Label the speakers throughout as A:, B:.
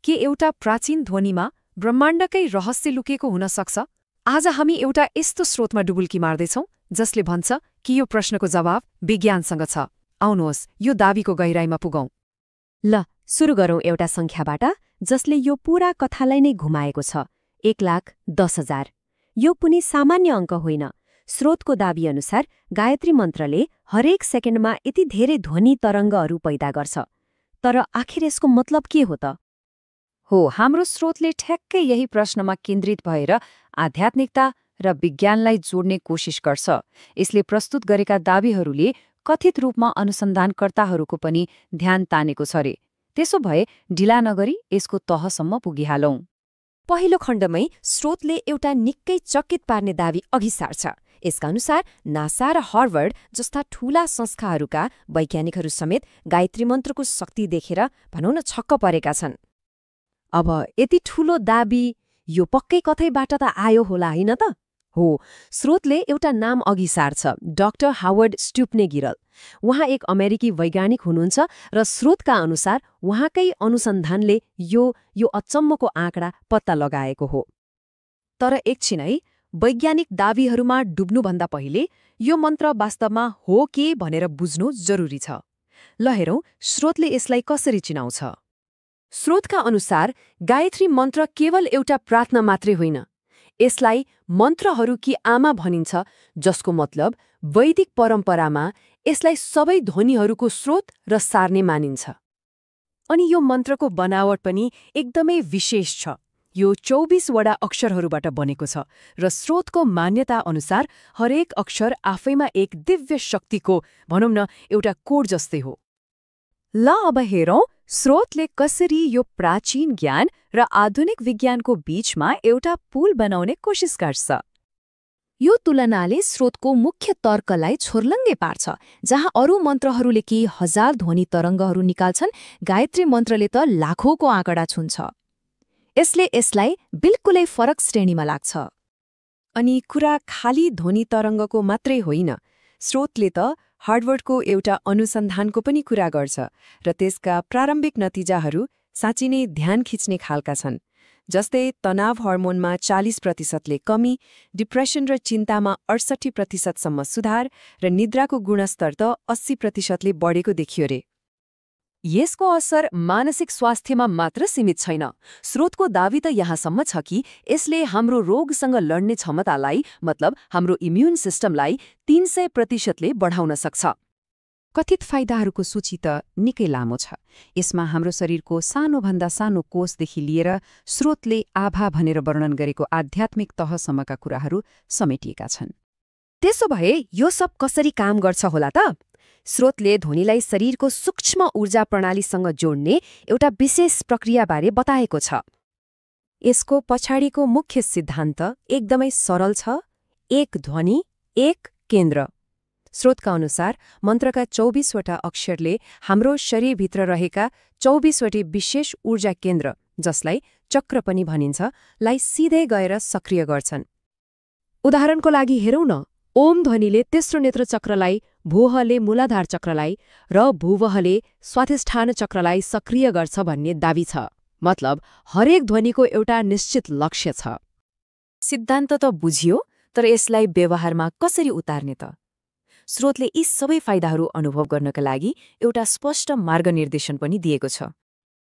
A: के एउटा प्राचीन ध्वनिमा ब्रह्माण्डकै रहस्य लुकेको हुन सक्छ? आज हामी एउटा यस्तो स्रोतमा डुबुल्की मार्दैछौं जसले भन्छ कि यो प्रश्नको जवाब विज्ञानसँग छ। आउनुहोस् यो दावीको गहिराईमा पुगौं।
B: ल सुरु गरौं एउटा संख्याबाट जसले यो पूरा कथालाई नै घुमाएको छ। 1,10,000। यो कुनै सामान्य अङ्क होइन। स्रोतको दाबी अनुसार गायत्री मन्त्रले हरेक सेकेन्डमा यति धेरै ध्वनि तरङ्गहरू पैदा गर्छ। तर आखिर यसको मतलब के हो त?
A: हो, हाम्रो स्रोतले ठ्याक्कै यही प्रश्नमा केन्द्रित भएर आध्यात्मिकता र विज्ञानलाई जोड्ने कोसिस गर्छ। यसले प्रस्तुत गरेका दावीहरूले कथित रूपमा अनुसन्धानकर्ताहरूको पनि ध्यान तानेको छ रे। त्यसो भए ढिला नगरी यसको तहसम्म पुगिहालौं।
B: पहिलो खण्डमै स्रोतले एउटा निकै चकित पार्ने दावी अघि सार्छ। यसका अनुसार नासा र हार्वर्ड जस्ता ठूला संस्थाहरूका वैज्ञानिकहरू समेत गायत्री मन्त्रको शक्ति देखेर भनौँ न छक्क परेका छन्। अब यति ठूलो दावी यो पक्कै कतैबाट त आयो होला होइन त? हो, स्रोतले एउटा नाम अघि सार्छ, डाक्टर हावर्ड स्ट्युप्नेगिरल। उहाँ एक अमेरिकी वैज्ञानिक हुनुहुन्छ र स्रोतका अनुसार उहाँकै अनुसन्धानले यो अचम्मको आँकडा पत्ता लगाएको हो।
A: तर एकछिन है, वैज्ञानिक दावीहरूमा डुब्नुभन्दा पहिले यो मन्त्र वास्तवमा हो के भनेर बुझ्नु जरुरी छ। ल हेरौं स्रोतले यसलाई कसरी चिनाउँछ। स्रोतका अनुसार गायत्री मन्त्र केवल एउटा प्रार्थना मात्रै होइन। यसलाई मन्त्रहरूकी आमा भनिन्छ, जसको मतलब वैदिक परम्परामा यसलाई सबै ध्वनिहरूको स्रोत र सार्ने मानिन्छ। अनि यो मन्त्रको बनावट पनि एकदमै विशेष छ। यो 24 वटा अक्षरहरूबाट बनेको छ र स्रोतको मान्यता अनुसार हरेक अक्षर आफैमा एक दिव्य शक्तिको भनौँ न एउटा कोड जस्तै हो। ल अब हेरौं स्रोतले कसरी यो प्राचीन ज्ञान र आधुनिक विज्ञानको बीचमा एउटा पुल बनाउने कोसिस गर्छ। यो तुलनाले स्रोतको मुख्य तर्कलाई छोर्लङ्गे पार्छ। जहाँ अरू मन्त्रहरूले केही हजार ध्वनि तरङ्गहरू निकाल्छन्, गायत्री मन्त्रले त लाखौंको आँकडा छुन्छ। यसले यसलाई बिल्कुलै फरक श्रेणीमा लाग्छ। अनि कुरा खाली ध्वनि तरङ्गको मात्रै होइन। स्रोतले त हार्वर्डको एउटा अनुसन्धानको पनि कुरा गर्छ र त्यसका प्रारम्भिक नतिजाहरू साँच्चै नै ध्यान खिच्ने खालका छन्। जस्तै तनाव हर्मोनमा 40%ले कमी, डिप्रेसन र चिन्तामा 68%सम्म सुधार र निद्राको गुणस्तर त 80%ले बढेको देखियो रे। यसको असर मानसिक स्वास्थ्यमा मात्र सीमित छैन। स्रोतको दावी त यहाँसम्म छ कि यसले हाम्रो रोगसँग लड्ने क्षमतालाई मतलब हाम्रो इम्युन सिस्टमलाई 300%ले बढाउन सक्छ। कथित फाइदाहरूको सूची त निकै लामो छ। यसमा हाम्रो शरीरको सानोभन्दा सानो कोषदेखि लिएर स्रोतले आभा भनेर वर्णन गरेको आध्यात्मिक तहसम्मका कुराहरू समेटिएका छन्। त्यसो भए यो सब कसरी काम गर्छ होला त? स्रोतले ध्वनिलाई शरीरको सूक्ष्म ऊर्जा प्रणालीसँग जोड्ने एउटा विशेष प्रक्रियाबारे बताएको छ। यसको पछाडिको मुख्य सिद्धान्त एकदमै सरल छ। एक ध्वनि, एक केन्द्र। स्रोतका अनुसार मन्त्रका 24 वटा अक्षरले हाम्रो शरीरभित्र रहेका 24 वटी विशेष ऊर्जा केन्द्र, जसलाई चक्र पनि भनिन्छ, लाई सिधै गएर सक्रिय गर्छन्। उदाहरणको लागि हेरौं न, ओम ध्वनिले तेस्रो नेत्र चक्रलाई, भोहले मूलाधार चक्रलाई र भूवहले स्वाधिष्ठान चक्रलाई सक्रिय गर्छ भन्ने दावी छ। मतलब हरेक ध्वनिको एउटा निश्चित लक्ष्य छ। सिद्धान्त त बुझियो, तर यसलाई व्यवहारमा कसरी उतार्ने त? स्रोतले यी सबै फाइदाहरू अनुभव गर्नका लागि एउटा स्पष्ट मार्गनिर्देशन पनि दिएको छ।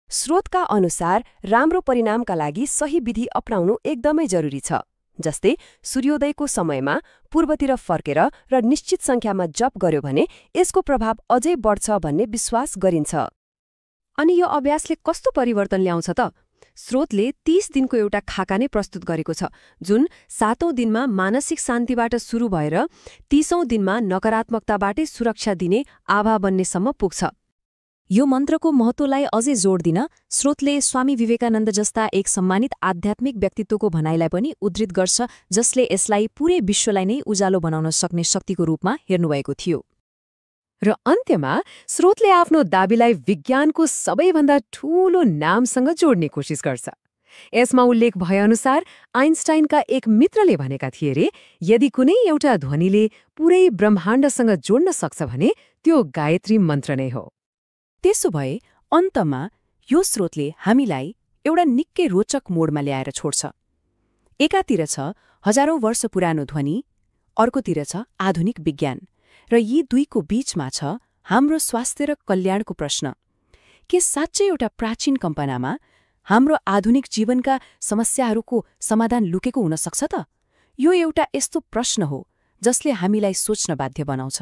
A: स्रोतका अनुसार राम्रो परिणामका लागि सही विधि अपनाउनु एकदमै जरुरी छ। जस्तै सूर्योदयको समयमा पूर्वतिर फर्केर र निश्चित संख्यामा जप गर्यो भने यसको प्रभाव अझै बढ्छ भन्ने विश्वास गरिन्छ। अनि यो अभ्यासले कस्तो परिवर्तन ल्याउँछ त? स्रोतले 30 दिनको एउटा खाका नै प्रस्तुत गरेको छ, जुन 7औं दिनमा मानसिक शान्तिबाट सुरु भएर 30औं दिनमा नकारात्मकताबाटै सुरक्षा दिने आभा बन्नेसम्म पुग्छ। यो मन्त्रको महत्त्वलाई अझै जोड दिन स्रोतले स्वामी विवेकानन्द जस्ता एक सम्मानित आध्यात्मिक व्यक्तित्वको भनाइलाई पनि उद्धृत गर्छ, जसले यसलाई पूरै विश्वलाई नै उज्यालो बनाउन सक्ने शक्तिको रूपमा हेर्नुभएको थियो। र अन्त्यमा स्रोतले आफ्नो दावीलाई विज्ञानको सबैभन्दा ठूलो नामसँग जोड्ने कोसिस गर्छ। यसमा उल्लेख भएअनुसार आइन्स्टाइनका एक मित्रले भनेका थिए रे, यदि कुनै एउटा ध्वनिले पूरै ब्रह्माण्डसँग जोड्न सक्छ भने त्यो गायत्री मन्त्र नै हो। त्यसो भए अन्तमा यो स्रोतले हामीलाई एउटा निकै रोचक मोडमा ल्याएर छोड्छ। एकातिर छ हजारौं वर्ष पुरानो ध्वनि, अर्कोतिर छ आधुनिक विज्ञान, र यी दुईको बीचमा छ हाम्रो स्वास्थ्य र कल्याणको प्रश्न। के साँच्चै एउटा प्राचीन कम्पनामा हाम्रो आधुनिक जीवनका समस्याहरूको समाधान लुकेको हुन सक्छ त? यो एउटा यस्तो प्रश्न हो जसले हामीलाई सोच्न बाध्य बनाउँछ।